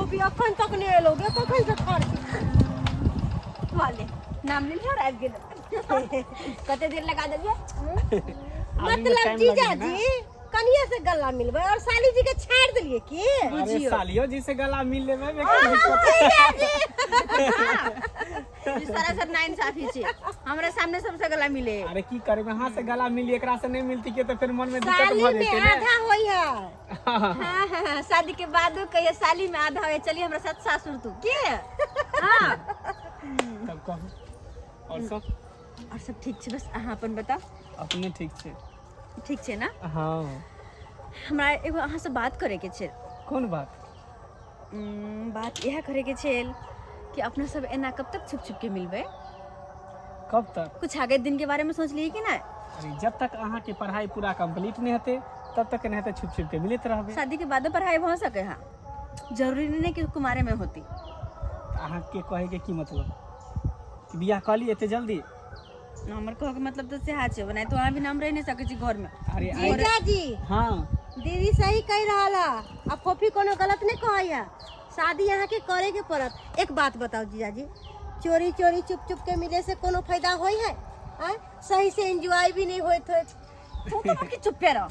फोफी अखन तक नहि एलो गे, कखन से ठाढ़ छी। वाले नाम लेलियै और आबि गेलो। कते देर लगा देलियै? मतलब जीजाजी कनिया से गला मिलबै और साली जी के छाड़ देलिए की? अरे सालियो जी से गला मिल लेबै। ई सरासर नाइंसाफी छै, हमरा सामने सबसे गला मिले। अरे की करबै, अहाँ से गला मिली, एकरा से नहीं मिलती के तो फिर मन में दिक्कत साली भऽ में जेतै ने। आधा होई है। हाँ हाँ हाँ, शादी के बाद कहिए साली में आधा होए। चलिए हमरा साथ सासुर तू के। हाँ। तब कहू और सब? और सब ठीक छै, बस अहाँ अपन बताउ। अपने ठीक छै? ठीक छै ना? हाँ। हमरा एगो अहाँ से बात करे के छै। कोन बात? बात इएह करे के छै कि अपना सब एना कब तक छुप छुप के मिलबै? कब तक? कुछ आगे दिन के बारे में सोच लिए कि ना? अरे जब तक अहाँ के पढ़ाई पूरा कंप्लीट नहीं हेतै तब तक एनाहिते छुप छुप के मिलैत रहबै। शादी के बादो पढ़ाई भऽ सके है, जरूरी नहीं कि कुमारे में होती। तऽ अहाँ के कहे के की मतलब कि बियाह कऽ ली एते जल्दी? हमर कहे के मतलब तऽ सएह छै, बनाए तो अहाँ भी नाम रह नहीं सकै छी घर में। अरे आइ- जीजाजी। हाँ। दीदी सही कह रहल है आ फोफी कोनो गलत नहीं कहै है। शादी अहाँ के करे के पड़त। एक बात बताओ जीजाजी, चोरी चोरी चुप चुप के मिले से कोनो फायदा होई है? आँय? सही से एंजॉय भी नहीं होइत होइत। तू तो बाकी चुप रह।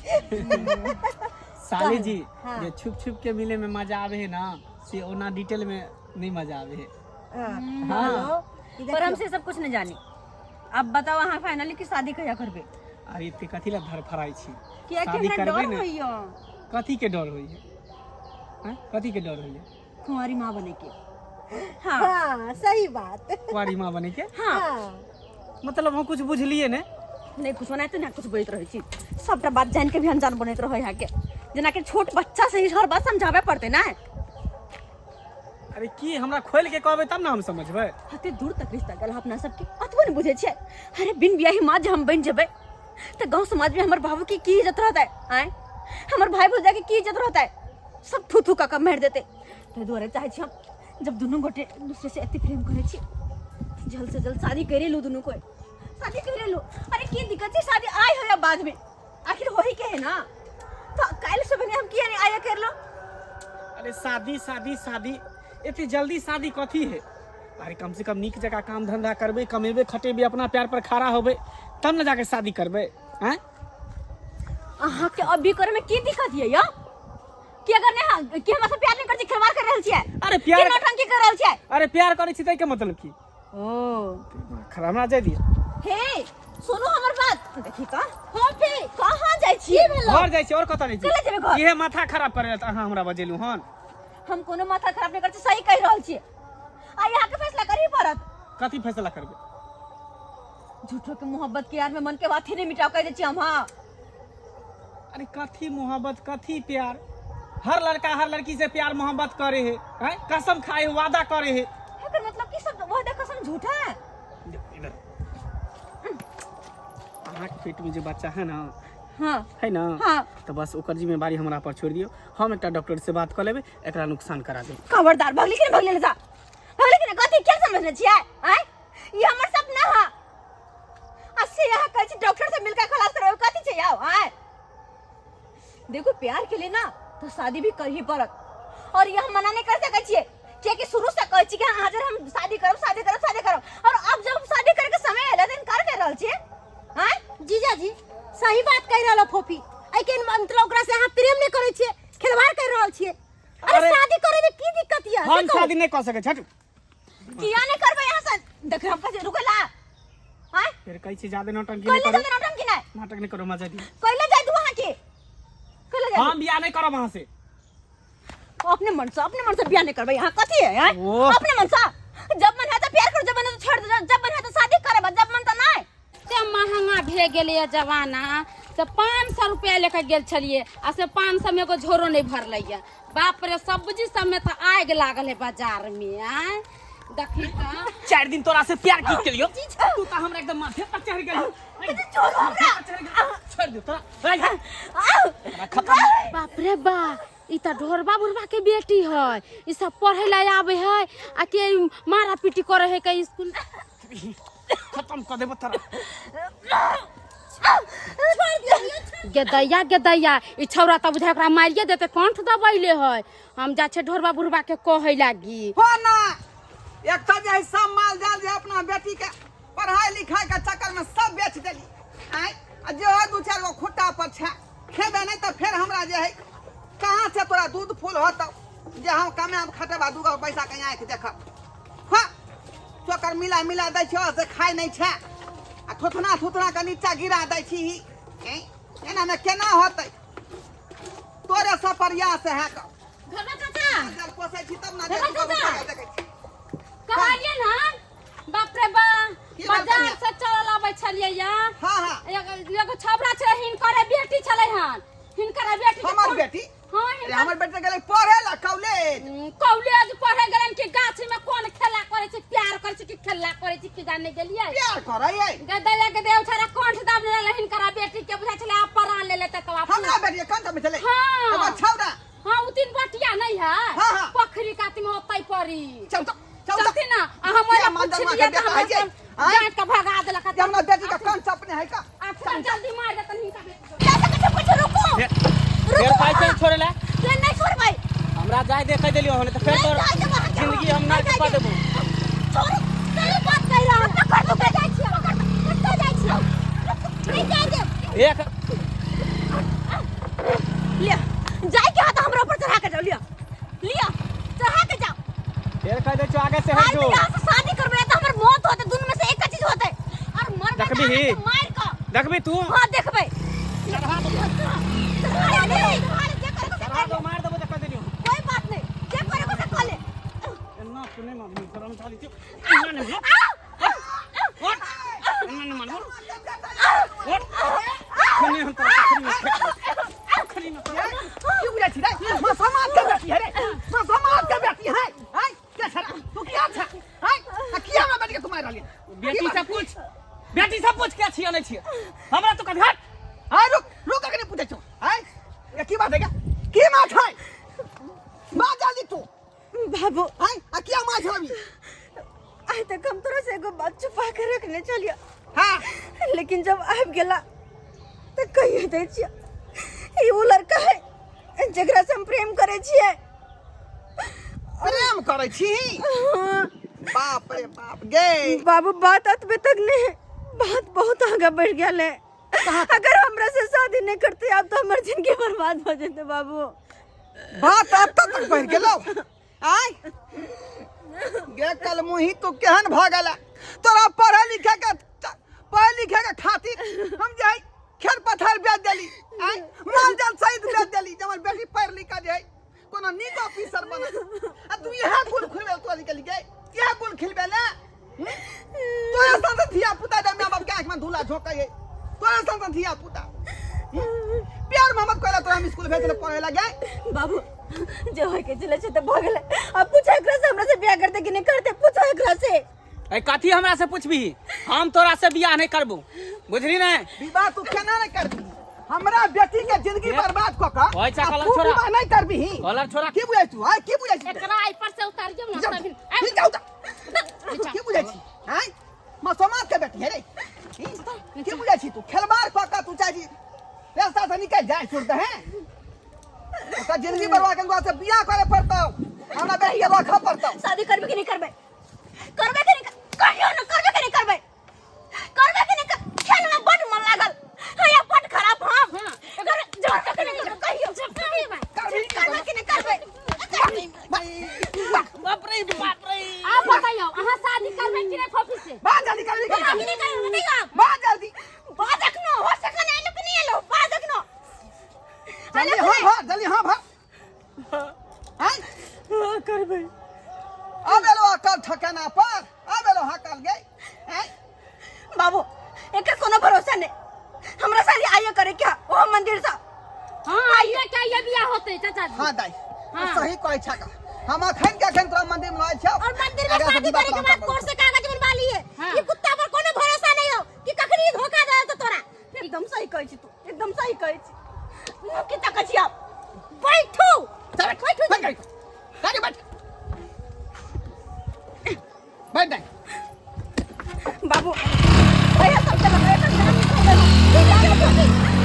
साली जी। हाँ। जे छुप छुप के मिले में मजा आवे है ना, से ओना डिटेल में नहीं मजा आवे है। हाँ। हाँ। पर हम से सब कुछ नहीं जानी। अब बताओ अहाँ फाइनली कि शादी कहिया करबे? अरे एते कथी ला धरफड़ाइ छी? कियाकि शादी हमरा करबै डर ने। होइया। कथी के डर होइया? हाँ? कथी के डर होइया? कुंवारी माँ बने के। हाँ। हाँ सही बात। कुंवारी माँ बने के? हाँ। हाँ। मतलब हम कुछ बुझलिए ने? नहीं कुछ बनाए तो ना कुछ बोलते रहे छी, सबटा बात जान के भी अनजान बनैत रहे यहाँ के, जेना कि छोट बच्चा से ही हर बात समझावे पड़ते ना। अरे की हमरा खोल के कहबै तब ना हम समझबै। हते दूर तक रिश्ता गेल अपना सबके, अतबो नहीं बुझे छियै। अरे बिन बियाही माँ जे हम बन जेबै तऽ गांव समाज में हमर बाबू के की इज्जत रहतै? आँय, हमर भाई भौजा के की इज्जत रहतै? सब थू थू कऽ कऽ मारि देतै। ताहि दुआरे चाहै छी हम जब दुनू गोटे एक दूसरे से एते प्रेम करै छी, जल्द से जल्द शादी करे लू, दुनू कोई शादी करे लू। अरे की दिक्कत छै, शादी आय हो या बाद में, आखिर हो ही के है ना, तो काल्हि सुबह हम किया नहीं आया कर लो। अरे शादी शादी शादी, एते जल्दी शादी कथी है? अरे कम से कम नीक जगह काम धंधा करबै, कमेबै खटेबै, अपना पैर पर खड़ा होबै तब ने जाके शादी करबै। आँय? अहाँ के अभी करे में की दिक्कत ये या कि अगर नहीं, हाँ, कि हमरा से प्यार नहीं कर छी, खिलवाड़ कर रहल छियै? अरे प्यार की नौटंकी कर रहल छियै? अरे प्यार करै छी तै के मतलब की? ओ खराब ना जाय दिए। हे सुनू हमर बात, देखी का फोफी कहाँ जाइ छियै? घर जाइ छी और कतऽ जाइ छी? कतऽ जेबै घर? इहे माथा खराब करे त अहाँ हमरा बजेलु हन। हम कोनो माथा खराब नहीं करै छी, सही कहि रहल छियै। आ यहाँ के फैसला करही पड़त। कथी फैसला करबै? झूठो के मोहब्बत के यार में मन के बात ही नहीं मिटाओ, कह दै छी हम। हाँ। अरे कथी मोहब्बत कथी प्यार, हर लड़का हर लड़की से प्यार मोहब्बत करे है, हैं? कसम खाए है, वादा करे है। एकर मतलब की सब वादा कसम झूठा है? इधर अहाँ के पेट में जे बच्चा है ना, हाँ, है ना, हाँ, तो बस ओकर जिम्मेवारी हमरा पर छोड़ दियो, हम एकटा डॉक्टर से बात कऽ लेबै, एकरा नुकसान करा देब। खबरदार, भगली कि नहीं भगली ले जा, भगली कि नहीं? कथी क्या समझने छियै? आँय, ई हमर सपना है आ से यहाँ कहै छी डॉक्टर से मिलकर खलास करबै, कथी छै आओ? आँय देखो, प्यार के लिए ना तो शादी भी करही पड़त, और ये हम मना नहीं कर सकै छियै, कियाकि शुरू से कहै छी कि हाँ जब हम शादी करब शादी करब शादी करब, और अब जब शादी करे के समय एलै तऽ इनकार कर रहल छियै। आँय जीजाजी सही बात कहि रहल फोफी, एहि के मतलब ओकरा से अहाँ प्रेम नहीं करै छियै, खिलवाड़ कर रहल छियै। अरे अरे शादी करे में की दिक्कत ये? हम शादी नहीं कर सकै छी। किया नहीं करबै यहाँ से? देख हम कहै रुकला। आँय फिर कहै छी ज्यादा नौटंकी नहीं कैले करू, जादे नौटंकी नहीं, नाटक नहीं करो, मजा दी कैले जाय दू अहाँ के, कैले जाय? हम बियाह नहीं करब अहाँ से। अपने मन से, अपने मन से बियाह नहीं करबै यहाँ, कथी है? आँय? ओह। अपने मन से जब मन है तो प्यार करू, जब मन है तो छोड़ दो, जब मन है तो शादी करब, जब मन तो नहीं। एते महंगा भए गेलैए जमाना, से 500 रुपया लेके गेल छलियै आ से 500 में एगो झोरो नहि भरलैए। बाप रे, सब्जी सबमे तऽ आगि लागल है बाजार में। आँय देखी तऽ 4 दिन तोरा से प्यार की केलियो, तू तऽ हमरा एकदम माथे पर चढ़ गेल। छोड़ दे तोरा, खत्म। बाप रे बा, ई तऽ ढोरबा बुढ़बा के बेटी है, ई सब पढ़े ला आवे है आ के मारा पीटी करे है के स्कूल। खत्म कर देबो तोरा। छोड़ दियौ यौ। गेदैया गेदैया, ई छौड़ा तऽ बुझाइ ओकरा मारिए देतै, कंठ दबैले है। हम जा छियै ढोरबा बुढ़बा के कहै लागी। हो ना, एक तऽ जे है सब माल जाल जे अपना बेटी के पढ़ाई लिखाई के चक्कर में सब बेच देली। आँय, आ जे हो दू चारि गो खुट्टा पर छै, खेबे नहि तऽ फेर हमरा जे है कहाँ से तोरा दूध फूल होतौ जे हम कमायब खटेबा दू गो पैसा के आँखि देखब। हाँ, चोकर मिला मिला दै छियौ से खाइ नहि छै, आ थुथना थुथना के नीचा गिरा दै छी। एनामे केना होतै? तोरे सब प्रयास है कऽ। ढोरबा चाचा, जब पोसै छी तब ना ढोरबा देखै चाचा। छी। कहलियै ने, बाप रे बा, की बात बाजार कनिया? से चलल अबै छलियै या। हाँ हाँ। एगो एगो छौड़ा छलै, हिनकर बेटी छलै हन, हिनकर बेटी के हमर बेटी? हाँ। अरे हिनकर हमर बेटी गेलै पढ़े ला कॉलेज। कॉलेज पढ़े गेलन कि गाछी में कोन खेला करै छै, प्यार करै छै कि खेला करै छै कि जाने गेलियै। प्यार करै है। गदैया गदैया उठारा कंठ दाब लेले हिनकर बेटी के, बुझाइ छलै आब प्राण ले लेतै तब आब। हमरा बेटी के कंठ में छलै? हाँ। एगो छौड़ा। हाँ, उ तीन बटिया नहीं है। हाँ, हाँ। पोखरी कात में ओतै परी। चल तो, चल तो। चलती ना, आ हम ओला किया मांजर पुछलियै मार के तऽ हमरा बेटा है जे? सब आँय? डाँटि के भगा देलक। जे हमरा बेटी के कंठ अपने है का? आ फिर जल्दी मार देतन हिनका बेटी के। जा सकै छै कुछ, रुकू। फेर कैसे छोड़े ला? ट्रेन नहीं छोड़बै। हमरा जाय दे, कह देलियो हन तऽ फेर नहीं तोर जाय देबो अहाँके। जिंदगी हम ना नहीं जाय पा देबो। देबो। छोड़ू, सही बात कहि रहल हूँ। पकड़ के जाइ छियै, पकड़ कतऽ जाइ छियै? नहीं जाय देब। एक लिअ, जाय के हाथ हमरा ऊपर चढ़ा के जाओ। लिअ लिअ, चढ़ा के जाओ। फेर कह दै छौ आगे से हट आज जो। यहाँ से शादी करबै तऽ हमर मौत होतै, दुनू में से एक चीज होतै। और मरबै तऽ देखबिही? अहाँके मारि कऽ। देखबी तू? हाँ, देखबै। चढ़ा दो। चढ़ा दे, जे करे के से चढ़ा कर दो, ले। मार देबो तऽ कह देलियो। कोई बात नहीं, जे करे के से कर ले। एना तू नहि मारबी, तोरा हम चाली छियौ। एना नहि मारबो। उठ। एना नहि मारबो। उठ। खने हम तोरा पोखरी में फेंक देबौ। पोखरी में तोरा। की बुझै छी रे? माँ समाज के बेटी है रे, माँ समाज के बेटी है। आँय, के छड़ा तू किया छ? आँय, आ किया हमरा बेटी के तू मारि रहली? बेटी से पूछ, बेटी से पूछ के छियै नहि छियै। हमरा तो कभी हट। आँय, रुक रुक, अखनी पूछै छौ। आँय, ये की बात है? क्या की माछ है? माँ जल्दी तू। बाबू। आँय, आ किया माछ रवि? आइ तक हम तोरा से एगो बात छुपा के रखने छलियै। हाँ। लेकिन जब आबि गेला तऽ कहिए दै छियै, ई ओ लड़का है जकरा से हम प्रेम करै छियै। प्रेम करै छी? हाँ। बाप रे बाप गे। बाबू, बात अतबे तक नहीं है, बात बहुत आगे बढ़ गया है। अगर हमरा से शादी नहीं करते आप तो हमर जिंदगी बर्बाद हो जेते बाबू। बात अब तक बढ़ गेलो? आय गे कलमुही, तू केहन भऽ गेला? तोरा पढ़े लिखे के, पढ़े लिखे के खातिर हम जे है खेत पथार बेच देली, आय, माल जाल सहित बेच देली, जे हमर बेटी पढ़ लिख के जे है कोनो नीक ऑफिसर बनल, आ तू इएह गुल खुलबे तोरा निकलि गे, इएह गुल खिलबे ने? तोरा सन धिया पुता जे माय बाप के आँखि में धूला झोंकै है, तोरा सन सन धिया पुता प्यार मोहब्बत करे तोरा हम स्कूल भेजले पढ़े लगे। बाबू, जे होय के चले छै तऽ भऽ गेलै। अब पूछो एकरा से, हमरा से बियाह करते कि नहीं करते, पूछो एकरा से। ए, कथी हमरा से पूछबी? हम तोरा से बियाह नहीं करबो, बुझली ने? विवाह तू केना नहीं करबी? हमरा बेटी के जिंदगी बर्बाद क क ओइ चा आ कलर तू छोड़ा। विवाह नहीं करबी? कलर छोड़ा। की बुझै तू? आय, की बुझै छी? एकरा एहि पर से उतारियौ ने जाउ, तभी। ठीक, जाउ, जाउ। की बुझै छी? आय, मां समाज के बेटी है रे। की बुझै छी तू? खेलबार क क तू चाहे छी रास्ता से निकल जाय, छोड़ दे हैं ओकर जिंदगी बर्बाद के से बियाह करे पड़तौ, हमरा बेटी के रखऽ पड़तौ। शादी करबे कि नहीं करबे? करबे कि नहीं कहियो ना, करबे कि नहीं करबे? करबे कि नहीं खेल में बड मन लागल हैया, बड खराब। हम कर जोर के नहीं करबे, कहियो करबी। करबे कि नहीं करबे? बाप रे बाप रे। आप बताइयो, अहाँ शादी करबै कि नहि फफी से? बाहर जल्दी करबी। करबे कि नहीं करबे बताइयो आप। बाहर जल्दी। बाज अखनो हो सकन एलो कि नहीं एलो, बाज अखनो। जल्दी हाँ भर, जल्दी हाँ भर। आय। हां, करबे। अब एलो अकल ठकाना पर, अब एलो हकल गई। आय। बाबू, एकर कोनो भरोसा नहीं। हमरा शादी आइयो करे क्या ओ मंदिर से? हाँ, आइए के आइए बियाह होतै चाचा जी। हाँ दाई। हाँ। सही कहै छ का। हम अखन के अखन तोरा मंदिर में लय छौ और मंदिर में आगा से शादी विवाह करे के प्लान बाद करबौ। कोर्ट से कागज बनवा लिए। हाँ। ये कुत्ता पर कोनो भरोसा नहीं हो कि कखनी धोखा दे तो तोरा। एकदम सही कहै छी तू, एकदम सही कहै छी। मुँह की तकै छी आप? बैठू। चल बैठ, बैठू। बैठ गाड़ी, गाड़ी बैठ, बैठ दाई। बाबू, भैया सब चला, भैया सब चला, निकल गए। धो दे।